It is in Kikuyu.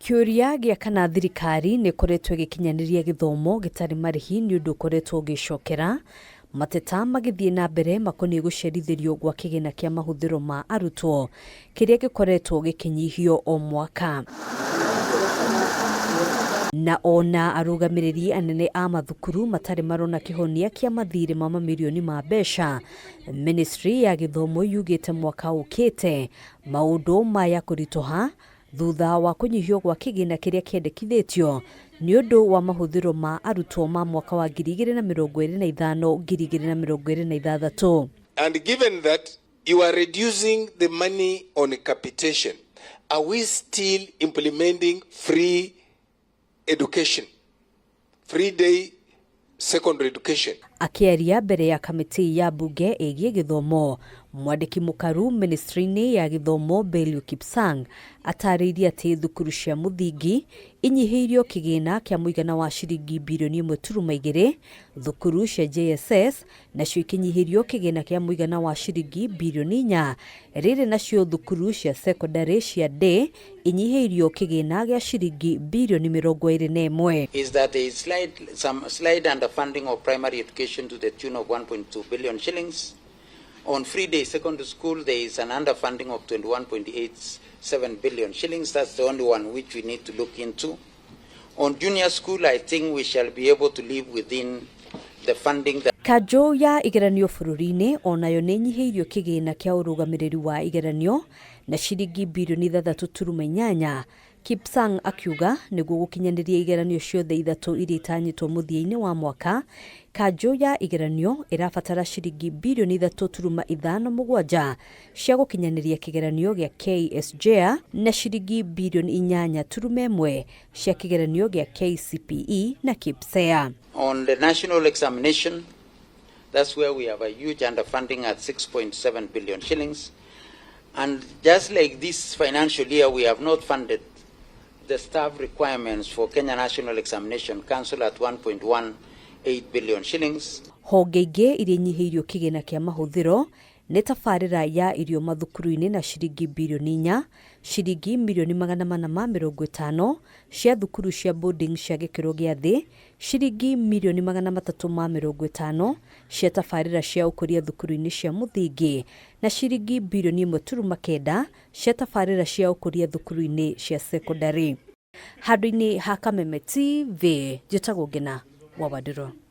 Kĩũria gĩa kana thirikari nĩ ĩkoretwo ĩgĩkinyanĩria gĩthomo gĩtarĩ marĩhi nĩ ũndũ ũkoretwo ũgĩcokera mateta magĩthiĩ na mbere makoniĩ gũcerithĩrio gwa kĩgĩna kĩa mahũthĩro ma arutwo kĩrĩa gĩkoretwo gĩkĩnyihio o mwaka. Na ona arũgamĩrĩri anene a mathukuru matarĩ marona kĩhonia kĩa mathirĩ ma mamirioni ma mbeca, Ministry ya gĩthomo yugĩte mwaka ũkĩte maũndũ maya kũritũha thutha wa kũnyihio gwa kĩgĩna kĩrĩa kĩendekithĩtio nĩ ũndũ wa mahũthĩro ma arutwo ma mwaka wa 2025 2026. And given that you are reducing the money on capitation, are we still implementing free education, free day secondary education? Akĩaria mbere ya kamĩtĩ ya mbunge ĩgiĩ gĩthomo, mwandĩki mũkaru ministry-inĩ ya gĩthomo Belio Kipsang atarĩirie atĩ thukuru cia mũthingi inyihĩirio kĩgĩna kĩa mũigana wa ciringi birioni 1.2, thukuru cia JSS nacio ikinyihĩrio kĩgĩna kĩa mũigana wa ciringi birioni 4, rĩrĩ nacio thukuru cia secondary cia day inyihĩirio kĩgĩna gĩa ciringi birioni 21. Is that there is some slight underfunding of primary education to the tune of 1.2 billion shillings. On free day secondary school, there is an underfunding of 21.87 billion shillings. That's the only one which we need to look into. On junior school, I think we shall be able to live within the funding that Kanjũ ya igeranio bũrũri-inĩ onayo nĩ ĩnyihĩirio kĩgĩna kĩa ũrũgamĩrĩri wa igeranio na ciringi birioni 6.8. Kipsang akiuga nĩguo gũkinyanĩria igeranio ciothe ithatũ iria itanyĩtwo mũthia-inĩ wa mwaka, kanjũ ya igeranio ĩrabatara ciringi birioni 3.57 cia gũkinyanĩria kĩgeranio gĩa KSJA na ciringi birioni 8.1 cia kĩgeranio gĩa KCPE na KPSEA. On the national examination, that's where we have a huge underfunding at 6.7 billion shillings. And just like this financial year, we have not funded the staff requirements for Kenya National Examination Council at 1.18 billion shillings. Honge ingĩ iria inyihĩirio kĩgĩna kĩa mahũthĩro nĩ tabarĩra ya irio mathukuru-inĩ na ciringi birioni 4, ciringi mirioni 450 cia thukuru cia boarding cia gĩkĩro gĩa thĩ, ciringi mirioni 350 cia tabarĩra cia ũkũria thukuru-inĩ cia mũthingi na ciringi birioni 1.9 cia tabarĩra cia ũkũria thukuru-inĩ cia secondary. Handũ-inĩ ha Kameme TV, njĩtagwo Ngina wa Wandirũ.